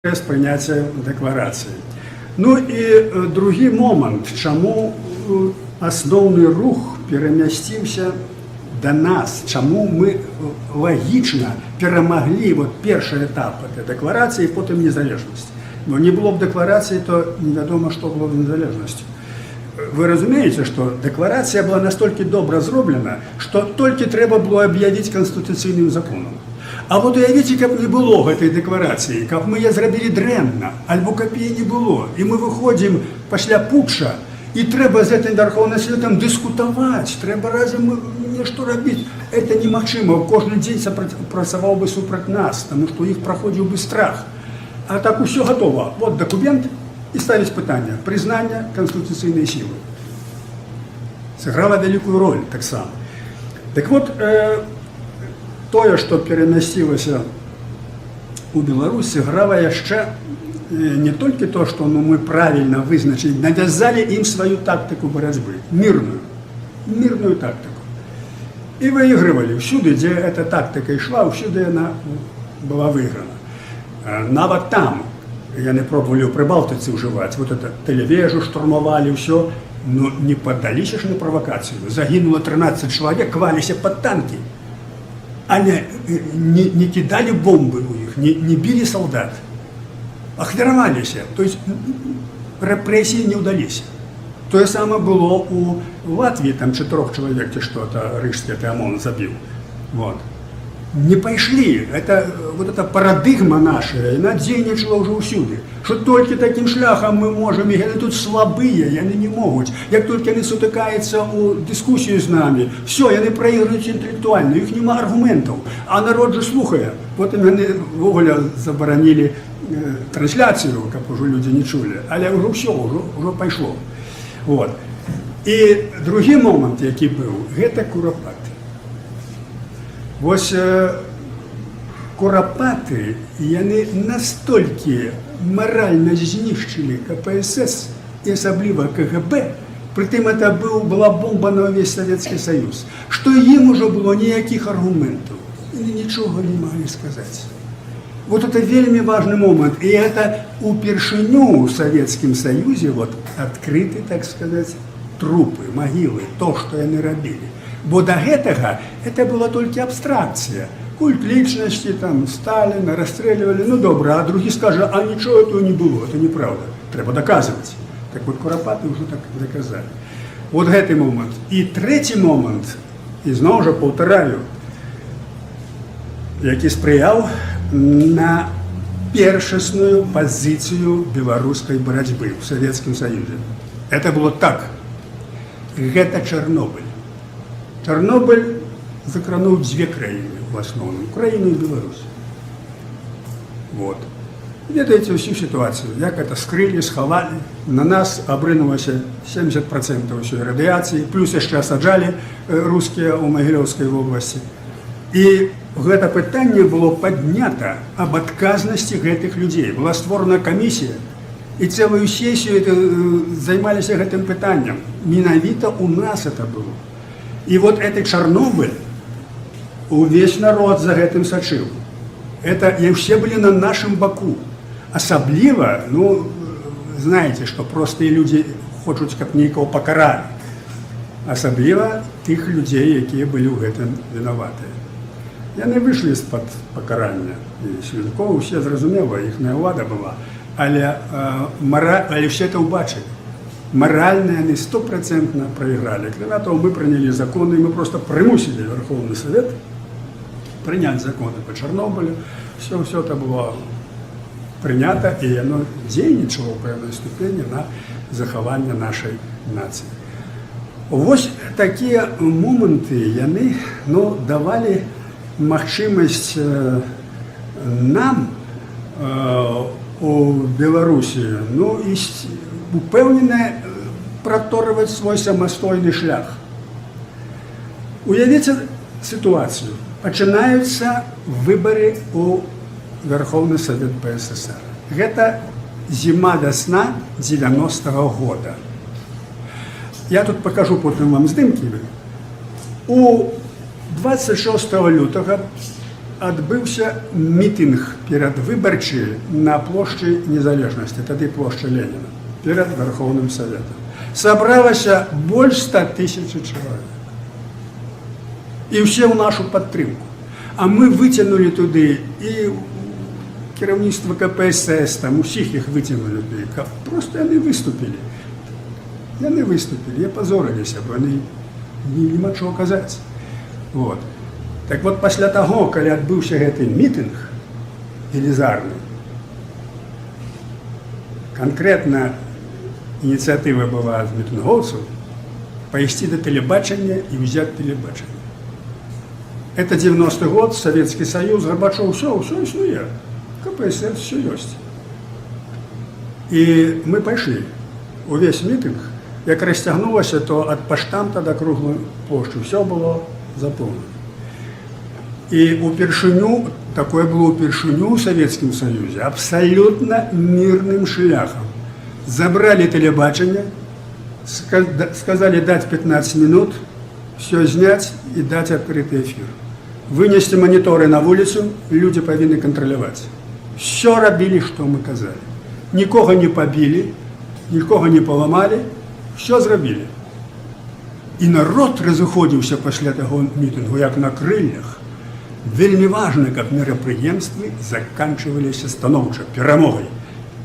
З прыняцця дэкларацыі. Ну і другі момант, чаму асноўны рух перамясціўся да нас, чаму мы лагічна перамаглі вот першы этап этой дэкларацыі, потым незалежнасць. Бо не было б дэкларацыі, то невядома, што было б з незалежнасцю. Вы разумееце, што дэкларацыя была настолькі добра зроблена, што толькі трэба было аб'явіць канстытуцыйным законам. А вот уявіце, каб не было гэтай дэкларацыі, каб мы яе зрабілі дрэнна, альбо каб яе не было, і мы выходзім пасля путча, і трэба з гэтым Вярхоўным Саветам дыскутаваць, трэба разам нешта рабіць. Это немагчыма, кожны дзень працаваў бы супраць нас, таму што іх праходзіў бы страх. А так усё готово. Вот дакумент, і ставіць пытанне прызнання канстытуцыйнай сілы. Сыграла вялікую роль таксама. Так вот, тое, што перамясцілася у Беларусь, сыграла яшчэ не толькі то, што, ну, мы правільна вызначылі, навязалі ім сваю тактыку барацьбы, мірную тактыку. І выйгрывалі ўсюды, дзе эта тактыка ішла, ўсюды яна была выйграна. Нават там яны пробавалі ў Прыбалтыцы ўжываць, вот это тэлевежу штурмавалі, ўсё, но не паддаліся ж на правакацыю. Загінула 13 чалавек, клаліся пад танкі. Але не кідалі бомбы ў іх, не білі салдат. Ахвяраваліся. То есть рэпрэсіі не ўдаліся. Тое самае было у Латвіі, там чатырох чалавек ці што-то рыжскі это ОМОН забіў. Вот. Не пайшлі. Это, вот эта парадыгма наша, яна дзейнічала ўжо ўсюды. Што толькі такім шляхам мы можам, і яны тут слабыя, яны не могуць. Як толькі яны сутыкаюцца ў дыскусію з намі, все, яны прайграюць інтэлектуальна, іх няма аргументаў. А народ жа слухае. Потым яны ўвогуле забаранілі трансляцыю, каб ужо людзі не чулі. Але ўжо ўсё, ўжо пайшло. Вот. І другі момант, які быў, гэта Курапаты. Вось Курапаты, яны настолькі маральна знішчылі КПСС і асабліва КГБ, прытым это была бомба на ўвесь Савецкі Саюз, што ім ужо было ніякіх аргументаў, яны нічога не маглі сказаць. Вот это вельмі важный момант. И это упершыню ў Советском Союзе вот открыты, так сказать, трупы, могилы, то, что яны рабілі. Бо до гэтага это была толькі абстракцыя. Культ личности, там, Сталина расстреливали, ну добра, а другі скажа: «А ничего этого не было, это неправда». Трэба доказывать. Так вот, Курапаты ўжо так доказали. Вот гэты момант. І трэці момант, і зноў жа паўтараю, які спрыяў на першасную пазіцыю беларускай барацьбы ў Савецкім Саюзе. Это было так. Гэта Чарнобыль. Чарнобыль закрануў дзве краіны в асноўным: Украіну і Беларусь. Вот. Ведаеце ўсю сітуацыю, як это скрылі, схавалі. На нас абрынулася 70% ўсёй радыяцыі, плюс яшчэ асаджалі рускія ў Магілёўскай вобласці. І гэта пытанне было паднята аб адказнасці гэтых людзей. Была створана камісія, і цэлую сесію это, займаліся гэтым пытаннем. Менавіта у нас это было. І вот этот Чарнобыль, увесь народ за гэтым сачыў. Это і ўсе былі на нашым баку. Асабліва, ну, знаете, што простыя людзі хочуць, каб нейкага пакаралі. Асабліва тых людзей, якія былі ў гэтым вінаватыя. Яны выйшлі з-пад пакарання. І Слюнькова, усе, зразумела, іхная ўлада была. Але все это ўбачылі. Маральна яны стопроцентно проиграли. Кроме того, мы приняли законы, и мы просто прымусілі Верховный Совет принять законы по Чернобылю. Все это было прынята, і яно дзейнічала ў пэўнай ступені на захаванне нашай нацыі. Вось такія моманты, яны, ну, давалі магчымасць нам у Беларусі, ну, і упэўнена праторваць свой самастойны шлях. Уявіце сітуацыю. Пачынаюцца выбары ў Верховны Совет БССР. Гэта зіма-вясна 90-го года. Я тут покажу потым вам здымкі. У 26 лютага адбыўся мітынг перадвыбарчы на плошчы Незалежнасці, тады плошча Леніна, перад Верховным Советом. Сабралася больш 100 тысяч чалавек. І ўсе ў нашу падтрымку. А мы выцягнулі туды і кіраўніцтва КПСС, там усіх іх выцягнулі туды, каб просто яны выступілі. Яны выступілі, апазорыліся, бо яны няма чаго казаць. Вот. Так вот, пасля таго, калі адбыўся гэты мітынг велізарны, канкрэтна ініцыятыва была з мітынгоўцаў пайсці да тэлебачання і ўзяць тэлебачанне. Это 90-й год, Советский Союз, Горбачев, все, все існуе. КПСС, все ёсць. І мы пайшлі. Увесь мітынг, як расцягнулася, то ад паштамта да круглай плошчы все было запоўнена. І упершыню, такое было ўпершыню ў Савецкім Саюзе, абсалютна мірным шляхам. Забралі тэлебачанне, сказали дать 15 минут, все снять и дать открытый эфир. Вынести мониторы на улицу, люди павінны кантраляваць. Все рабілі, что мы казалі. Нікога не побили, нікога не паламалі, все зрабілі. І народ разыходзіўся пасля таго мітынгу, як на крыллях. Вельмі важна, каб мерапрыемствы заканчваліся станоўча, перамогай.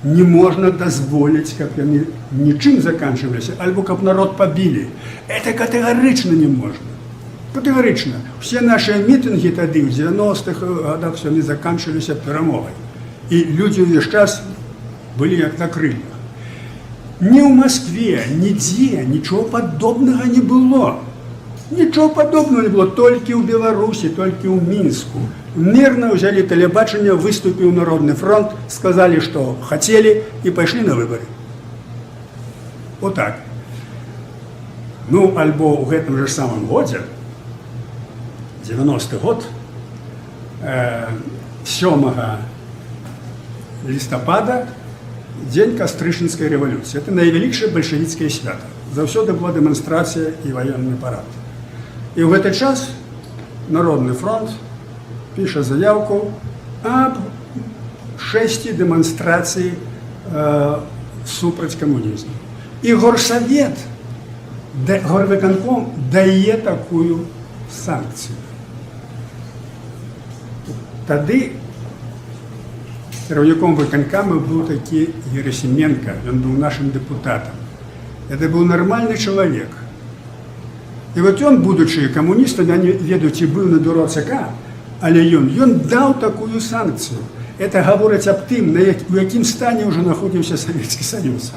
Не можна дазволіць, каб яны нічым заканчваліся, альбо каб народ пабілі. Это катэгарычна не можна. Катэгарычна. Все наши мітынгі тады ў 90-х годах, все яны заканчваліся перамогай. І людзі ўвесь час былі як на крыльях. Ні ў Маскве, нідзе нічого падобнага не было. Нічого падобнага не было, толькі ў Беларусі, толькі ў Мінску. Мірна ўзялі тэлебачанне, выступіў Народны фронт, сказалі, што хацелі, і пайшлі на выбары. Вот так. Ну, альбо ў гэтым жа самым годзе, 90-ы год, 7 лістапада, дзень Кастрычніцкай рэвалюцыі. Это найвялікшае бальшавіцкае свята. Заўсёды была дэманстрацыя і ваенны парад. І ў гэты час Народны фронт піша заявку аб шэсці, дэманстрацыі супраць камунізму. І горсовет, горвыканком дае такую санкцыю. Тады кіраўніком выканкама быў такі Герасіменка, ён быў нашым дэпутатам. Это быў нармальны чалавек. І вот ён, будучы камуністам, я не ведаю, ці быў на бюро ЦК, але ён даў такую санкцыю. Это гаворыць аб тым, у якім стане ўжо знаходзіўся Савецкі Саюз.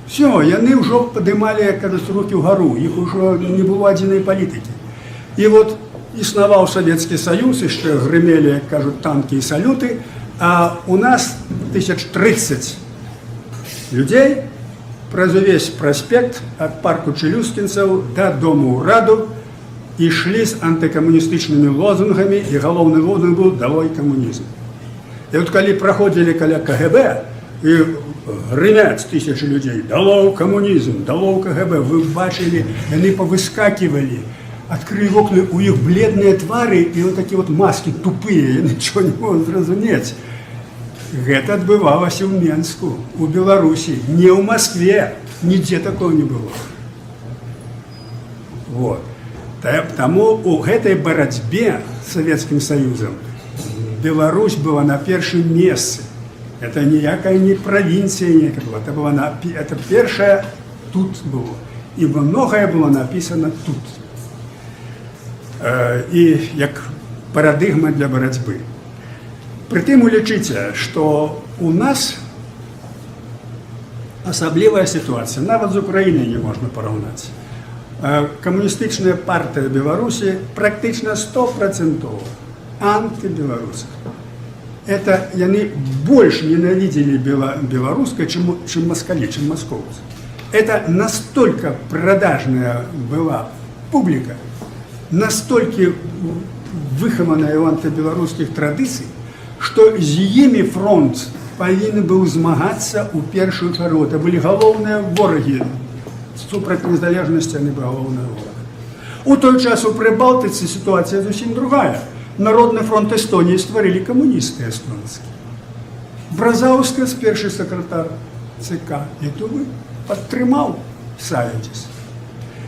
Все, яны ўжо падымалі, як кажуць, рукі ўгару, іх ужо не было адзінай палітыкі. І вот існаваў Савецкі Саюз, яшчэ грымелі, як кажуць, танкі і салюты, а у нас 1030 людзей праз увесь праспект ад парку Чалюскінцаў да дому ўраду ішлі з антыкамуністычнымі лозунгамі, і галоўны лозунг быў «Долой камунізм». І вот калі праходзілі каля КГБ і грымяць тысячы людзей: «Долой камунізм, долой КГБ», вы бачылі, яны павыскакивалі, адкрылі вокны, у іх бледныя твары і вот такія вот маски тупыя, яны нічого не могуць зразумець. Гэта адбывалася ў Менску, у Беларусі, не ў Маскве, нідзе такого не было. Вот. Таму у гэтай барацьбе з Савецкім Саюзам Беларусь была на першым месцы. Это ніякая не правінцыя некая была, это першае тут было. І многае было напісана тут. І як парадыгма для барацьбы. Прытым улічыце, што у нас асаблівая сітуацыя, нават з Украінай не можна параўнаць. Камуністычная партыя Беларусі практычна стопроцентова антыбеларуская. Это яны больш ненавидели беларускай, чым маскалі, чым маскоўцы. Это настолько продажная была публіка, настолько выхаваная ў антыбеларускіх традыцый, што з імі фронт павінен быў змагацца ў першую чаргу. Это былі галоўныя ворагі супраць незалежнасці, яны былі галоўныя ворагі. У той час у Прыбалтыцы сітуацыя зусім другая. Народны фронт Эстоніі стварылі камуністы эстонскія. Бразаўскас, першы сакратар ЦК Літувы, падтрымаў Саюдзіс.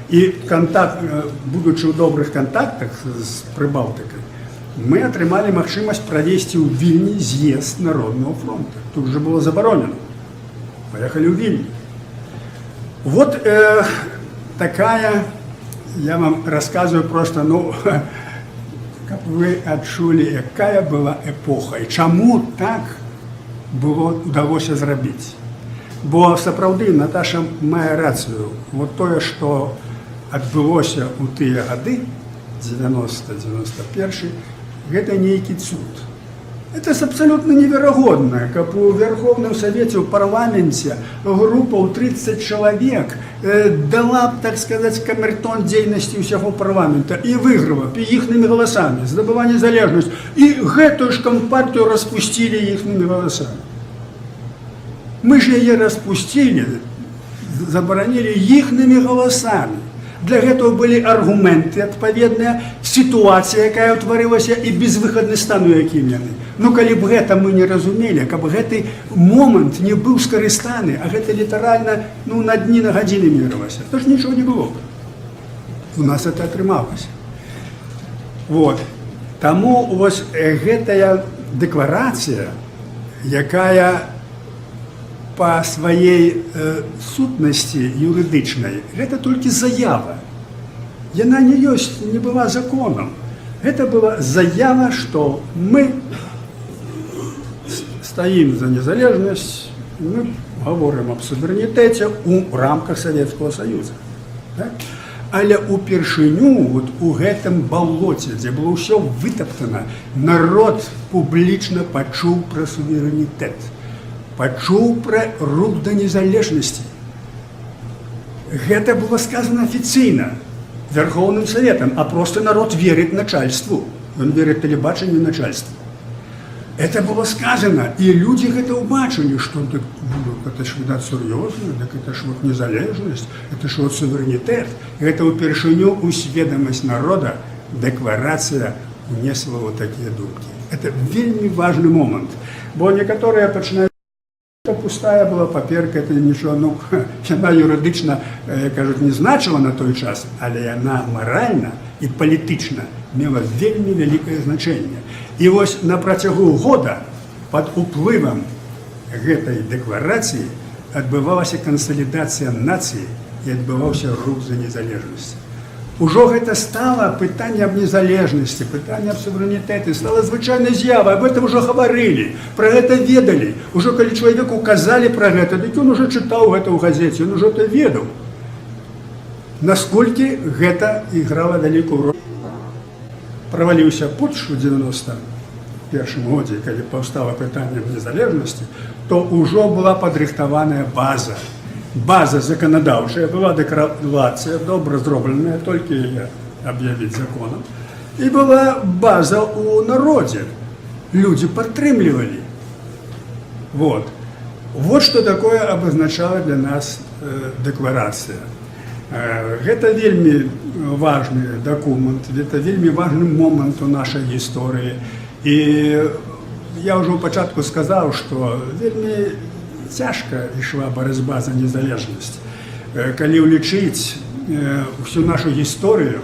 І кантакт, будучы ў добрых кантактах з Прыбалтыкай, мы атрымалі магчымасць правесці ў Вільні з'езд Народнага фронта. Тут же было забаронена. Паехалі ў Вільню. Вот такая, я вам рассказываю просто, ну, каб вы адчулі, якая была эпоха і чаму так было удалося зрабіць. Бо сапраўды Наташа мае рацыю. Вот тое, што адбылося ў тыя гады, 90-91, гэта нейкі цуд. Это ж абсолютно неверагодна, каб у Верховным Совете, у парламенце група ў 30 чалавек дала б, так сказать, камертон дзейнасці ўсяго парламента і выйграла б і іхнымі галасамі, здабыла незалежнасць. І гэтую ж кампартыю распусцілі іхнымі галасамі. Мы ж яе распусцілі, забаранілі іхнымі галасамі. Для гэтага былі аргументы адпаведныя, сітуацыя, якая ўтварылася, і безвыхадны стан, у якім яны. Ну, калі б гэта мы не разумелі, каб гэты момант не быў скарыстаны, а гэта літаральна, ну, на дні, на гадзіны мерылася, то ж нічого не было б. У нас это атрымалася. Вот. Таму вось гэтая дэкларацыя, якая па сваёй сутнасці юрыдычнай, гэта толькі заява. Яна не ёсць, не была законам. Гэта была заява, што мы стаім за незалежнасць, мы гаворым аб суверэнітэце ў рамках Савецкага Саюза. Так? Але ўпершыню вот у гэтым балоце, дзе было ўсё вытаптана, народ публічна пачуў пра суверэнітэт, пачуў пра рух да незалежнасці. Гэта было сказано афіцыйна Верховным Советом, а просто народ верит начальству. Он верит тэлебачанню, начальству. Это было сказано, и люди гэта ўбачылі, что так, ну, это ж, відаць, сур'ёзна, так это ж вот незалежнасць, это ж вот суверэнітэт. Гэта ўпершыню ў сведамасць народа дэкларацыя унесла вот такія думкі. Это вельмі важны момант, бо некаторыя пачынаюць: «Это пустая была паперка, это нічого». Ну, яна юрыдычна, кажуць, не значыла на той час, але яна маральна і палітычна мела вельмі вялікае значэнне. І вось на працягу года пад уплывам гэтай дэкларацыі адбывалася кансалідацыя нацыі і адбываўся рух за незалежнасць. Ужо гэта стала пытанне аб незалежнасці, пытанне аб суверэнітэце стала звычайнай з'явай, об этом ужо гаварылі, пра гэта ведалі. Ужо калі чалавеку казалі пра гэта, дык ён уже чытаў гэта ў газеце, ён ужо это ведаў. Насколькі гэта іграла вялікую ролю. Праваліўся путч у 91 годзе, калі паўстала пытанне аб незалежнасці, то ўжо была падрыхтаваная база. База заканадаўчая, была дэкларацыя, добра зробленая, толькі яе аб'явіць законам. І была база ў народзе. Людзі падтрымлівалі. Вот. Вот что такое обозначала для нас дэкларацыя. Гэта вельмі важны дакумент, гэта вельмі важны момант у нашай гісторыі. І я ўжо ў пачатку сказаў, што вельмі цяжка ішла барацьба за незалежнасць. Калі ўлічыць всю нашу гісторыю,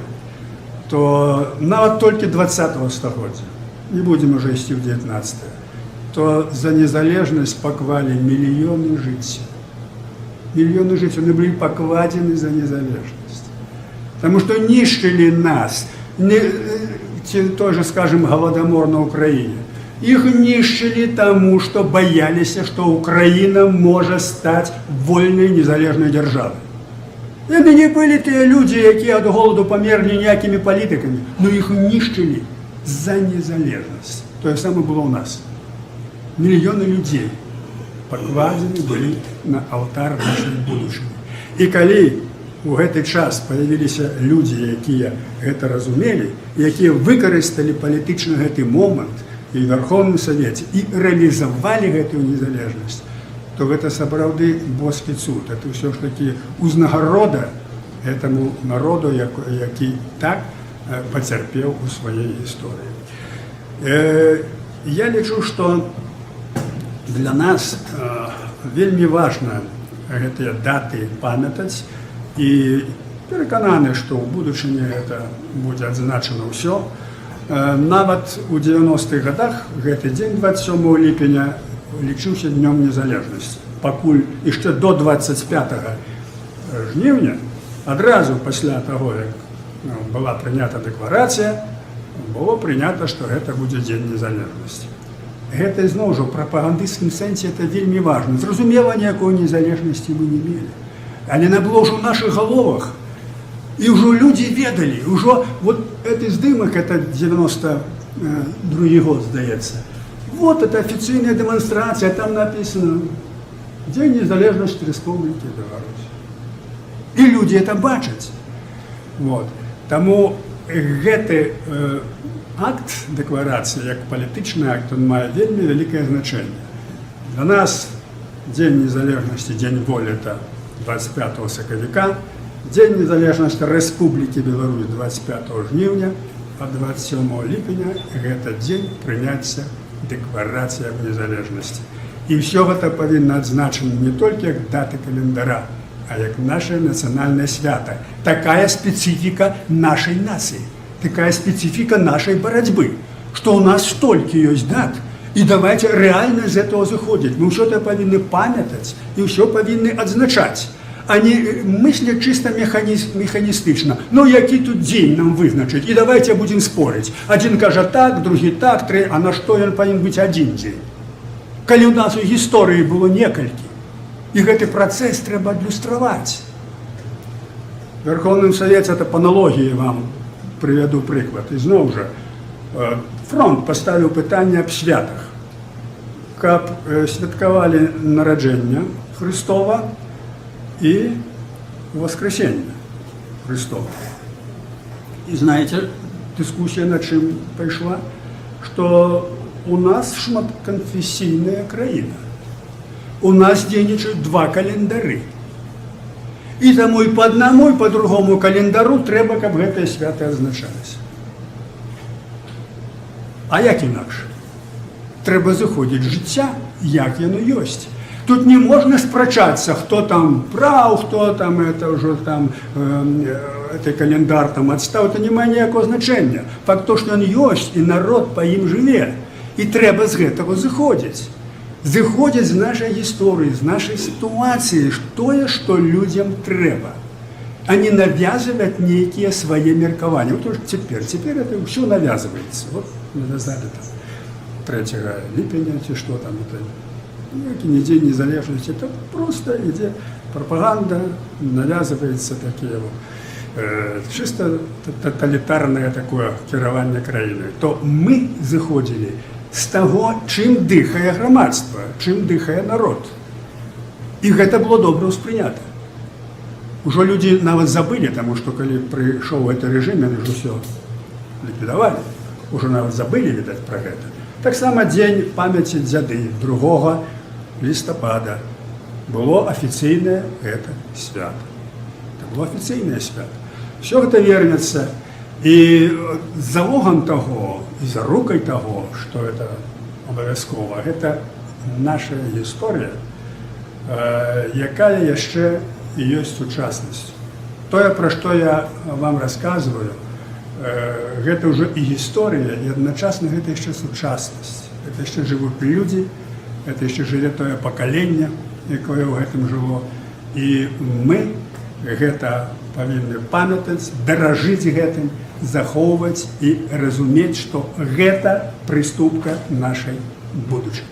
то нават толькі 20 стагоддзя, не будзем уже ісці ў 19, то за незалежнасць паклалі мільёны жыццяў. Мільёны жыццяў, яны былі пакладзены за незалежнасць. Таму што нішчылі нас, не, ці той же, скажем, Галадамор на Украіне. Іх нішчылі таму, што баяліся, што Украіна можа стаць вольнай незалежнай дзяржавай. Яны не былі, тыя людзі, якія ад голаду памерлі, ніякімі палітыкамі, но іх нішчылі за незалежнасць. Тое самае было ў нас. Мільёны людзей пакладзены былі на алтар нашай будучыні. І калі у гэты час паявіліся людзі, якія гэта разумелі, якія выкарысталі палітычна гэты момант і ў Верховным Савеце і рэалізавалі гэтую незалежнасць, то гэта сапраўды боскі цуд. Это ўсё ж такі узнагарода этому народу, які так пацярпеў у сваёй гісторыі. Я лічу, што для нас вельмі важна гэтыя даты памятаць, і перакананы, што ў будучыні гэта будзе адзначана ўсё. Нават у 90-х годах гэты дзень, 27 ліпеня, лічыўся днём незалежнасці. Пакуль яшчэ до 25 жніўня, адразу пасля таго, як, ну, была прынята дэкларацыя, было прынята, што гэта будзе дзень незалежнасці. Гэта ізноў жа ў прапагандысцкім сэнсе это вельмі важна. Зразумела, ніякой незалежнасці мы не мелі. Але яна было ўжо ў нашых галовах. І ўжо людзі ведалі, ўжо вот гэты здымак, это 92 год, здаецца. Вот это афіцыйная дэманстрацыя, там написано: «Дзень незалежнасці Рэспублікі Беларусь». І людзі это бачаць. Вот. Таму гэты акт дэкларацыі, як палітычны акт, он мае вельмі вялікае значэнне. Для нас Дзень незалежнасці, Дзень волі — это 25 сакавіка, Дзень незалежнасці Рэспублікі Беларусь 25 жніўня, а 27 ліпеня гэта дзень прыняцця дэкларацыі аб незалежнасці. І ўсё гэта павінна адзначана не толькі як даты календара, а як наше нацыянальнае свята. Такая спецыфіка нашай нацыі, такая спецыфіка нашай барацьбы, што ў нас столькі ёсць дат, і давайте рэальна з этого зыходзіць. Мы ўсё это павінны памятаць і ўсё павінны адзначаць, а не мысляць чыста механістычна. Ну, які тут дзень нам вызначыць? І давайте будзем спорыць. Адзін кажа так, другі так, тры, а на што ён павінен быць адзін дзень? Калі ў нас у гісторыі было некалькі. І гэты працэс трэба адлюстраваць. В Верховным Совете, это по аналогіі вам прывяду прыклад. Ізноў жа, фронт паставіў пытанне аб святах. Каб святкавалі нараджэнне Хрыстова і Воскресенне Хрыстова. І знаете, дыскусія на чым пайшла? Што у нас шматканфесійная краіна. У нас дзейнічаюць два календары. І таму і па аднаму, і па другому календару трэба, каб гэтыя святы адзначаліся. А як інакш? Трэба зыходзіць з жыцця, як яно ёсць. Тут не можна спрачацца, хто там праў, хто там это ўжо там гэты календар там адстаў, это не мае ніякага значэння. Факт то, што ён ёсць, і народ па ім жыве. І трэба з гэтага зыходзіць. Зыходзіць з нашай гісторыі, з нашай сітуацыі, тое, што людзям трэба, а не навязывать нейкія свае меркаванні. Вот уж цяпер это ўсё навязывается. Вот навязали там 3 ліпеня ці што там, это ніякі не дзень незалежнасці, это просто ідзе прапаганда, навязывается такія вот, чисто тоталітарнае такое кіраванне краінай. То мы зыходзілі з таго, чым дыхае грамадства, чым дыхае народ. І гэта было добра ўспрынята. Ужо людзі нават забылі, таму што калі прыйшоў гэты рэжым, яны ж усё ліквідавалі. Ужо нават забылі, відаць, пра гэта. Таксама дзень памяці Дзяды 2 лістапада, было афіцыйнае гэта свята. Это было афіцыйнае свята. Всё гэта вернецца. І залогам таго і зарукай таго, што это абавязкова, гэта наша гісторыя, якая яшчэ і ёсць сучаснасць. Тое, пра што я вам расказваю, гэта ўжо і гісторыя, і адначасна гэта яшчэ сучаснасць. Это яшчэ жывуць людзі, это яшчэ жыве тое пакаленне, якое ў гэтым жыло. І мы гэта павінны памятаць, даражыць гэтым, захоўваць і разумець, што гэта прыступка нашай будучыні.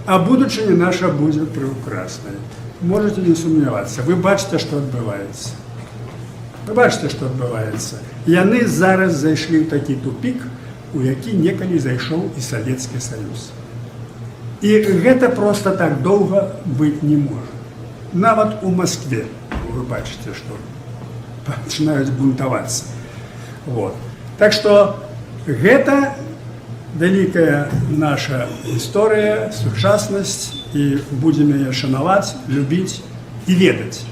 А будучыня наша будзе прекрасная. Можете не сумнявацца. Вы бачыце, што адбываецца. Вы бачыце, што адбываецца. Яны зараз зайшлі ў такі тупік, у які некалі зайшоў і Савецкі Саюз. І гэта проста так доўга быць не можа. Нават у Маскве вы бачыце, што пачынаюць бунтавацца. Вот. Так што гэта вялікая наша гісторыя, сучаснасць, і будзем яе шанаваць, любіць і ведаць.